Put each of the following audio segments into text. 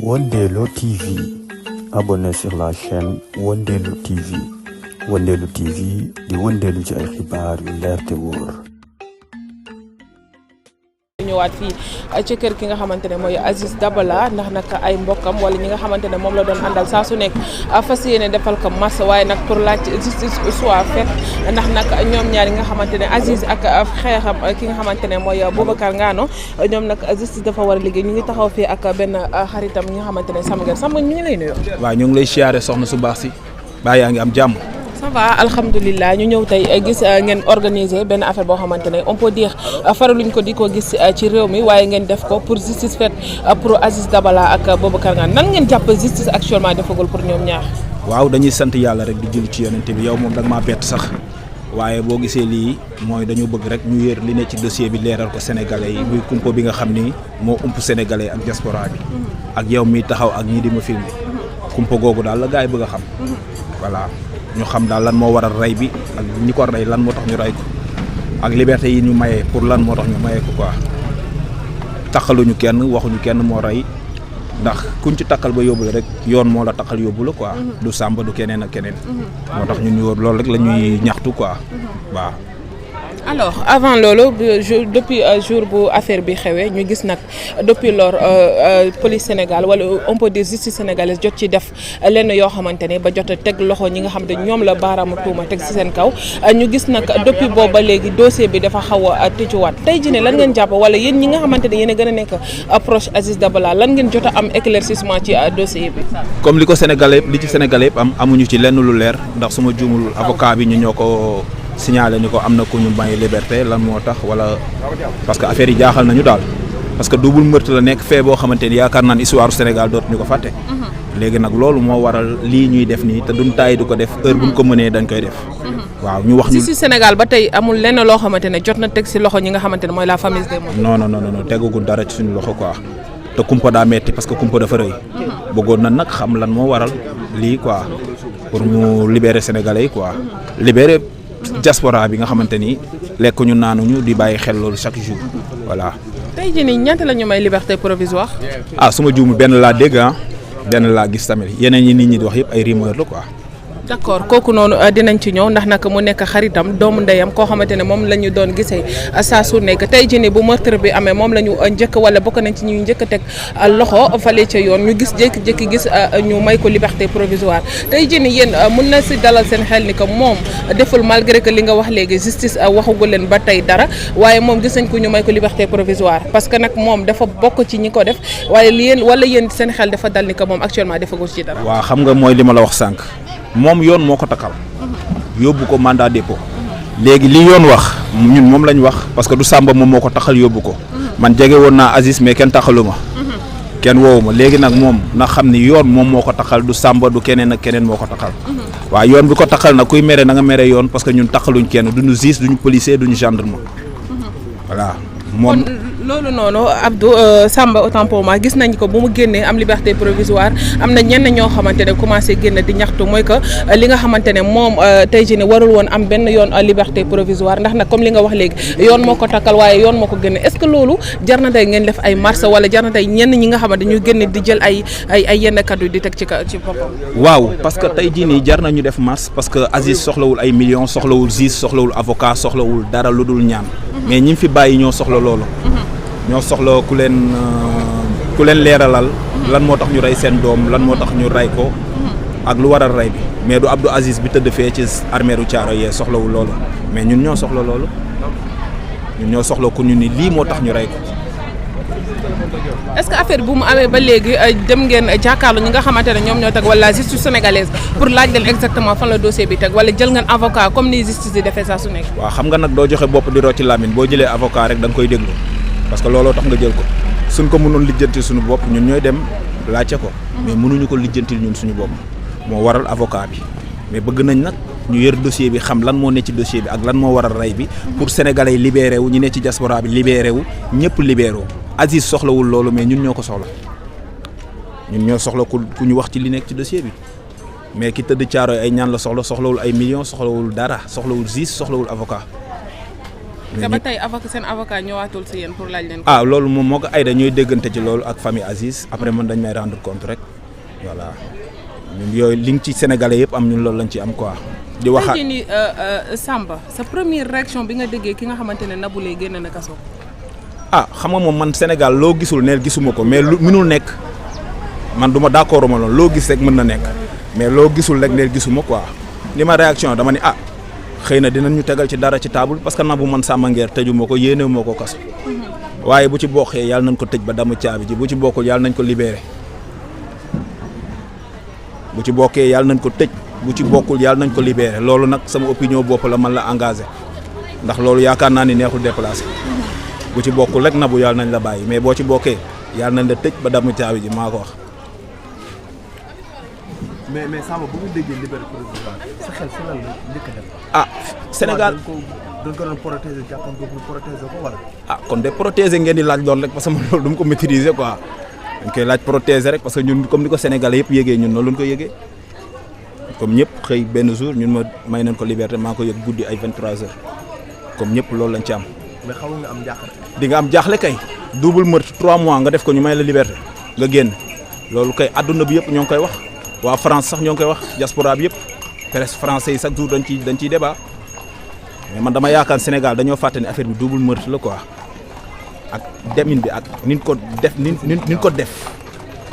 Wondelo TV. Abonnez sur la chaîne Wondelo TV. Wondelo TV di wëndeelu ci ay xibaar yu leer te wóor. ñëwaat fii ci kër ki nga xamante ne mooy Aziz Dabala ndax nag ay mbokkam wala ñi nga xamante ne moom la doon àndal saa su nekk fas yéene defal ko mas waaye nag pour laaj justice soit faite ndax nag ñoom ñaar yi nga xamante ne Aziz ak xeexam ki nga xamante ne mooy Boubacar Ngano ñoom nag justice dafa war a liggéey ñu ngi taxaw fii ak benn xaritam ñi nga xamante ne Samba ñu ngi lay nuyoo. waaw ñu ngi lay siyaare soxna su baax si baa yaa ngi am jàmm. ça va alhamdulilah ñu ñëw tey gis ngeen organiser benn affaire boo xamante ne on peut dire faraluñ ko di ko gis ci réew mi waaye ngeen def ko pour justice faite pour Aziz Dabala ak Boubacar Ngano nan ngeen jàpp justice actuellement defagul pour ñoom ñaar. waaw dañuy sant yàlla rek di jël ci yonente bi yow moom da nga maa bett sax waaye boo gisee lii mooy dañu bëgg rek ñu yër li ne ci dossier bi leeral ko sénégalais yi muy kumpa bi nga xam ni moo ump sénégalais ak diaspora bi ak yow mi taxaw ak ñi di ma filmer kumpa googu daal la gars yi bëgg a xam voilà. ñu xam daal lan moo waral rey bi ak ñi ko rey lan moo tax ñu rey ko ak liberté yi ñu mayee pour lan moo tax ñu mayee ko quoi takkaluñu kenn waxuñu kenn moo rey ndax kuñ ci takkal ba yóbbu la rek yoon moo la takkal yóbbu la quoi du Samba du keneen ak keneen moo tax ñun ñu loolu rek la ñuy ñaxtu quoi waaw. alors avant loolu depuis jour bu affaire bi xewee ñu gis nag depuis lors police Sénégal wala on peut dire justice sénégalaise jot ci def lenn yoo xamante ne ba jot a teg loxo ñi nga xam ne ñoom la baaraamu tuuma teg ci seen kaw ñu gis nag depuis boobu ba léegi dossier bi dafa xaw a tëjuwaat tey jii ne lan ngeen jàpp wala yéen ñi nga xamante ne yéen a gën a nekk approche Aziz Dabala lan ngeen jot a am éclaircissement ci dossier bi. comme li ko Sénégalais li ci Sénégalais yëpp amuñu ci lenn lu leer ndax suma juumul avocat bi ñu ñoo ko signalé ni ko am na ku ñu may liberté lan moo tax wala parce que affaire yi jaaxal nañu daal parce que double meurtre la nekk fee boo xamante ni yaakaar naan histoire Sénégal dootu ñu ko fàtte. léegi nag loolu moo waral lii ñuy def nii te duñ taay du ko def heure buñ ko mënee dañ koy def. waaw ñu wax ñu si Sénégal ba tey amul lenn loo xamante ne jot na teg si loxo ñi nga xamante ne mooy la famille des morts. non tegagul dara ci suñu loxo quoi te kumpa daa metti parce que kumpa dafa rëy. bëggoon na nag xam lan moo waral lii quoi pour mu libérer sénégalais yi quoi libérer. diaspora bi nga xamante ni lekk ñu naanuñu di bàyyi xel loolu chaque jour voilà. tey jii nii ñaata la ñu may liberté provisoire. suma juumu benn laa dégg benn laa gis tamit yeneen yi nit ñi di wax yëpp ay rumeur la quoi. d'accord kooku noonu dinañ ci ñëw ndax nag mu nekk xaritam doomu ndeyam koo xamante ne moom la ñu doon gisee saa su nekk tey jii nii bu meurtre bi amee moom la ñu njëkk wala bokk nañ ci ñuy njëkk a teg loxo fale ca yoon ñu gis jékki-jékki gis ñu may ko liberté provisoire tey jii nii yéen mun na si dalal seen xel ni que moom deful malgré que li nga wax léegi justice waxagu leen ba tey dara waaye moom gis nañ ko ñu may ko liberté provisoire parce que nag moom dafa bokk ci ñi ko def waaye yéen seen xel dafa dal ni que moom actuellement defagul ci dara. waaw xam nga mooy li ma la wax sànq. moom yoon moo ko takkal yóbbu ko mandat dépôt léegi li yoon wax ñun moom lañ wax parce que du Samba moom moo ko takkal yóbbu ko man jege woon naa Aziz mais kenn takkalu ma kenn woowu ma léegi nag moom na xam ni yoon moom moo ko takkal du Samba du keneen ak keneen moo ko takkal waaw yoon bi ko takkal nag kuy mere na nga mere yoon parce que ñun takkaluñ kenn duñu juge duñu policier duñu gendarme voilà moom. loolu noonu Abdou Samba autant pour moi gis nañ ko bu mu génnee am liberté provisoire am na ñenn ñoo xamante ne commencé génn di ñaxtu mooy que li nga xamante ne moom tey jii ne warul woon am benn yoon liberté provisoire ndax nag comme li nga wax léegi yoon moo ko takkal waaye yoon moo ko génne est-ce que loolu jar na tey ngeen def ay marche wala jar na tey ñenn ñi nga xamante ñu génne di jël ay yenn kaddu di teg ci boppam. waaw parce que tey jii nii jar nañu def marche parce que Aziz soxlawul ay millions soxlawul juge soxlawul avocat soxlawul dara lu dul ñaan mais ñi fi bàyyi ñoo soxla loolu. ñoo soxla ku leen leeralal lan moo tax ñu rey seen doom lan moo tax ñu rey ko ak lu waral rey bi mais du Abdou Aziz bi tëdd fee ci armée u Thiaroye yee soxlawul loolu mais ñun ñoo soxla loolu ñun ñoo soxla ku ñu ni lii moo tax ñu rey ko. est-ce que affaire bu mu amee ba léegi dem ngeen jàkkaarloo ñi nga xamante ne ñoom ñoo teg wala justice sénégalaise pour laaj leen exactement fan la dossier bi teg wala jël ngeen avocat comme ni justice di defee saa su nekk. waaw xam nga nag doo joxe bopp di rocci lamine boo jëlee avocat rek da nga koy déglu. parce que looloo tax nga jël ko suñ ko mënoon lijjantil suñu bopp ñun ñooy dem laajte ko mais mënuñu ko lijjantil ñun suñu bopp moo waral avocat bi mais bëgg nañ nag ñu yor dossier bi xam lan moo ne ci dossier bi ak lan moo waral rey bi pour sénégalais yi libéré wu ñu ne ci diaspora bi libéré wu ñëpp libéré wu Aziz soxlawul loolu mais ñun ñoo ko soxla ñun ñoo soxla ku ñu wax ci li nekk ci dossier bi mais ki tëdd Thiaroye ay ñaan la soxlawul ay millions soxlawul dara soxlawul juge soxlawul avocat te ba tey seen avocat ñëwaatul si yéen pour laaj leen ko. ah loolu moom moo ko Aïda ñooy déggante ci loolu ak famille Aziz après man dañ may rendre compte rek voilà ñun yooyu li nga ci sénégalais yëpp am ñun loolu lañ ci am quoi. di waxaat tey jii nii Samba sa première réaction bi nga déggee ki nga xamante ne Nabou Leye génn na kaso. ah xam nga moom man Sénégal loo gisul neel gisuma ko mais lu mënul nekk man du ma d'accord ma loolu loo gis rek mën na nekk mais loo gisul rek neel gisuma quoi li ma réaction dama ni ah xëy na dinañ ñu tegal ci dara ci table parce que Nabou man Samba Nguer tëju ma ko yéene moo ko kaso waaye bu ci bokkee yàlla nañ ko tëj ba damu caabi ji bu ci bokkul yàlla nañ ko libéré bu ci bokkee yàlla nañ ko tëj bu ci bokkul yàlla nañ ko libéré loolu nag sama opinion bopp la man la engagé ndax loolu yaakaar naa ni neexul déplacé bu ci bokkul rek Nabou yàlla nañ la bàyyi mais boo ci bokkee yàlla nañ la tëj ba damu caabi ji maa ko wax. mais Samba bu ñu déggee liberté provisoire sa xel si lan la njëkk a dem. ah Sénégal dañ ko doon protéger jàppoon ko pour protéger ko wala. ah kon de protéger ngeen di laaj loolu rek parce que man loolu du ma ko maîtriser quoi dañ koy laaj protéger rek parce que ñun comme ni ko Sénégalais yëpp yëgee ñun noonu lañ ko yëgee comme ñëpp xëy benn jour ñun ma may nañ ko liberté maa ko yëg guddi ay 23h comme ñëpp loolu lañ ci am. mais xaw nga am jaaxle. di nga am jaaxle kay double meurtre 3 mois nga def ko ñu may la liberté nga génn loolu kay adduna bi yëpp ñoo ngi koy wax waa France sax ñoo ngi koy wax diaspora bi yëpp presse français yi chaque jour dañ ciy débat mais man dama yaakaar Sénégal dañoo fàtte ne affaire bi double meurtre la quoi ak demin bi ak nin ko def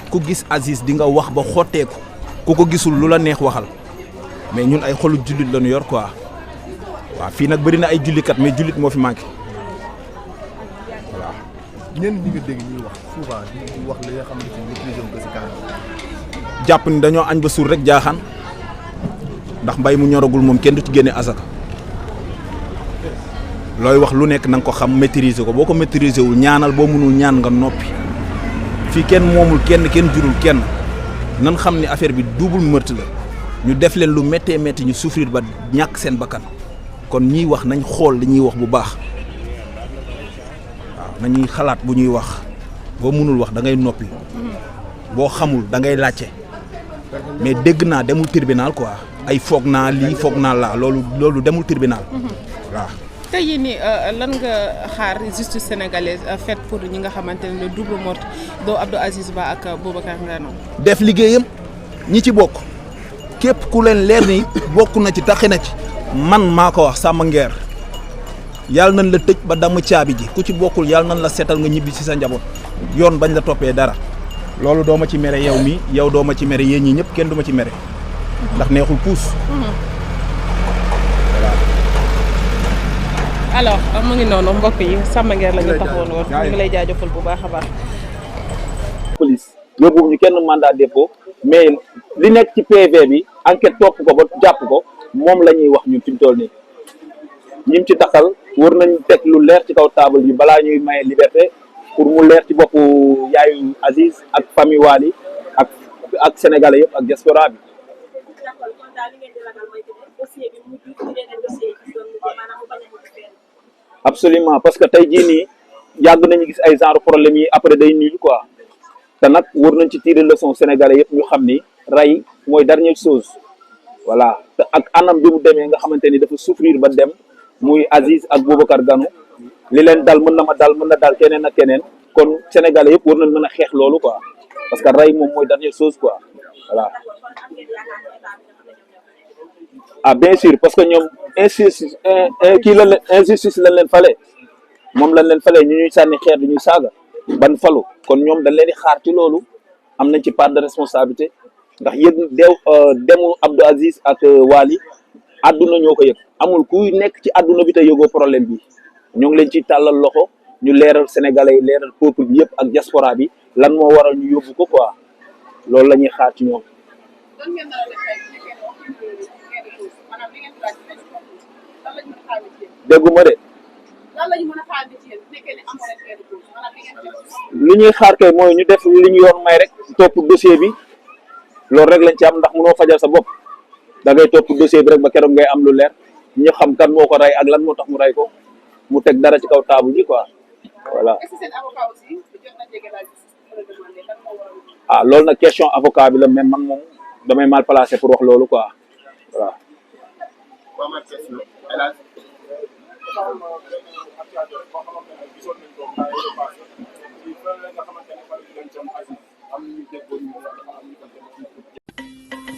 ku gis Aziz di nga wax ba xotteeku ku ko gisul lu la neex waxal mais ñun ay xolu jullit lañu yor quoi waaw fii nag bëri na ay jullikat mais jullit moo fi manqué. ñenn ñi nga dégg ñuy wax souvent di wax li nga xam ne ci maîtrise ko si kanam. jàpp ni dañoo añ ba suur rek jaaxaan ndax mbay mu ñoragul moom kenn du ci génne asaka looy wax lu nekk na nga ko xam maîtriser ko boo ko maîtriser wul ñaanal boo mënul ñaan nga noppi fii kenn moomul kenn jurul kenn nan xam ni affaire bi double meurtre la ñu def leen lu méttee métti ñu souffrir ba ñàkk seen bakkan kon ñiy wax nañ xool li ñuy wax bu baax. nañuy xalaat bu ñuy wax boo mënul wax da ngay noppi boo xamul da ngay laajte mais dégg naa demul tribunal quoi ay foog naa lii foog naa laa loolu demul tribunal waaw. tey jii nii lan nga xaar justice sénégalaise faite pour ñi nga xamante ne le double meurtre doo Abdou Aziz Ba ak Boubacar Ngano def liggéeyam ñi ci bokk képp ku leen leer ni bokk na ci taxi na ci man maa ko wax Samba Nguer yàlla nañ la tëj ba damm caabi ji ku ci bokkul yàlla nañ la seetal nga ñibbi ci sa njaboot yoon bañ la toppee dara loolu doo ma ci mere yow mi yow doo ma ci mere yéen ñi ñëpp kenn du ma ci mere ndax neexul puus. alors mu ngi noonu mbokk yi Samba Nguer la ñu taxawoon woon ñu ngi lay jaajëfal bu baax a baax. police yóbbu ñu kenn mandat dépôt mais li nekk ci PV bi enquête topp ko ba jàpp ko moom la ñuy wax ñun fi mu toll nii ñim ci taxal war nañ teg lu leer ci kaw table bi balaa ñuy maye liberté pour mu leer ci boppu yaayu Aziz ak famille Wali ak sénégalais yëpp ak diaspora bi. absolument parce que tey jii nii yàgg nañu gis ay genre problème yi après day nul quoi te nag war nañ ci tirer leçon sénégalais yëpp ñu xam ni rey mooy dernière chose voilà te ak anam bi mu demee nga xamante ni dafa souffrir ba dem muy Aziz ak Boubacar Ngano li leen dal mën na ma dal mën na dal keneen ak keneen kon sénégalais yëpp war nañ mën a xeex loolu quoi parce que rey moom mooy dernière chose quoi voilà. ah bien sûr parce que ñoom injustice lañ leen fale moom lañ leen fale ñu ñuy sànni xeer di ñuy saaga ban falu kon ñoom dañ leen di xaar ci loolu am nañ ci part de responsabilité ndax yëg demu Abdou Aziz ak Wali àdduna ñoo ko yëg amul kuy nekk ci àdduna bi te yëgoo problème bi ñoo ngi leen ciy tàllal loxo ñu leeral sénégalais yi leeral peuple bi yëpp ak diaspora bi lan moo waral ñu yóbbu ko quoi loolu la ñuy xaar ci ñoom. dégguma de. li ñuy xaar kay mooy ñu def li ñu yoon may rek topp dossier bi loolu rek lañ ci am ndax mënoo fajal sa bopp da ngay topp dossier bi rek ba keroog ngay am lu leer ñu xam kan moo ko rey ak lan moo tax mu rey ko mu teg dara ci kaw taabu ji quoi voilà. ah loolu nag question avocat bi la même man moom damay mal placé pour wax loolu quoi voilà.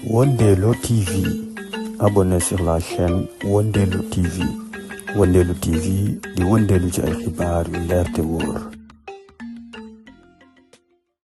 Wondelo TV. Abonnez sur la chaîne Wondelo TV. Wondelo TV di wondelu ci ay xibaar yu leer te wóor.